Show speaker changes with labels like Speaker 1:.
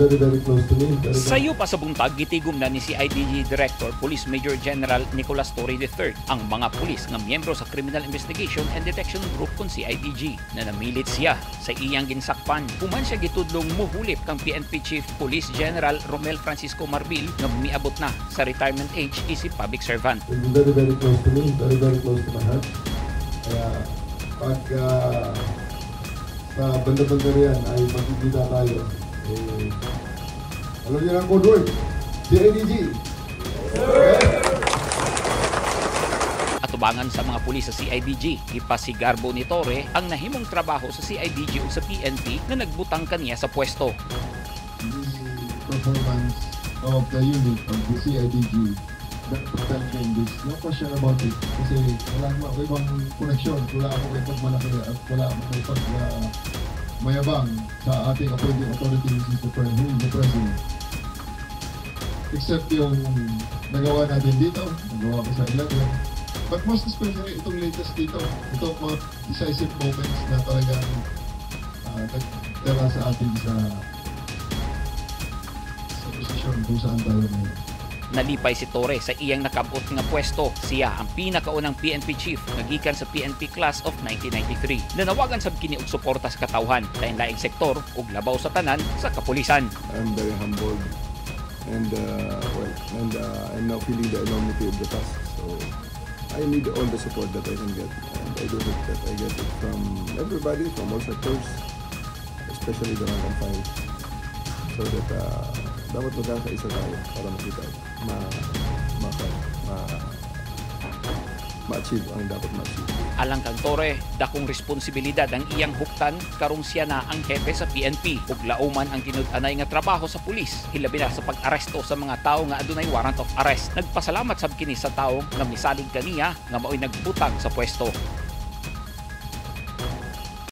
Speaker 1: Very, very close to me. Very, very
Speaker 2: Sayo pa sa buntag, gitigom na ni CIDG Director Police Major General Nicolas Torre III ang mga pulis nga miyembro sa Criminal Investigation and Detection Group kon CIDG na namilit siya sa iyang ginsakpan. Human siya gitudlong muhulip kang PNP Chief Police General Romel Francisco Marbil nga miabot na sa retirement age isip public servant.
Speaker 1: Will be very, very close to me, very, very close to my heart. Kaya pag sa banda-banda riyan ay magkikita tayo, eh, alam niyo ang code word, CIDG. Okay?
Speaker 2: Atubangan sa mga pulis sa CIDG, gipasigarbo ni Torre ang nahimong trabaho sa CIDG ug sa PNP nga nagbutang kaniya sa pwesto.
Speaker 1: The performance of the unit of the CIDG that time this, no question about it. Kasi wala naman ako ibang connection, wala ako may pagmalaki at wala ako may pag mayabang sa ating appointing authority, which is who is the president. Except yung nagawa natin dito, nagawa ko sa 11. But most especially itong latest dito, itong mga decisive moments na talagang nagdala sa atin sa posisyon kung saan tayo ngayon.
Speaker 2: Nalipay si Torre sa iyang nakabot nga pwesto. Siya ang pinakaunang PNP chief nga gikan sa PNP class of 1993. Nanawagan sab kini og suporta sa katawhan, lain-laing sektor ug labaw sa tanan sa kapulisan.
Speaker 3: I'm very humbled and well, and I'm now feeling the enormity of the task. So I need all the support that I can get, and I do hope that I get it from everybody, from all sectors, especially the rank and file, so that dapat magkakaisa tayo para makita, ma, ma, ma, ma-achieve ang dapat ma-achieve.
Speaker 2: Alang kang Torre, dakong responsibilidad ang iyang huptan karong siya na ang hepe sa PNP ug lauman ang tinud-anay nga trabaho sa pulis, hilabi na sa pag-aresto sa mga tawo nga adunay warrant of arrest. Nagpasalamat sab kini sa tawo nga misalig kaniya nga maoy nagbutang sa pwesto.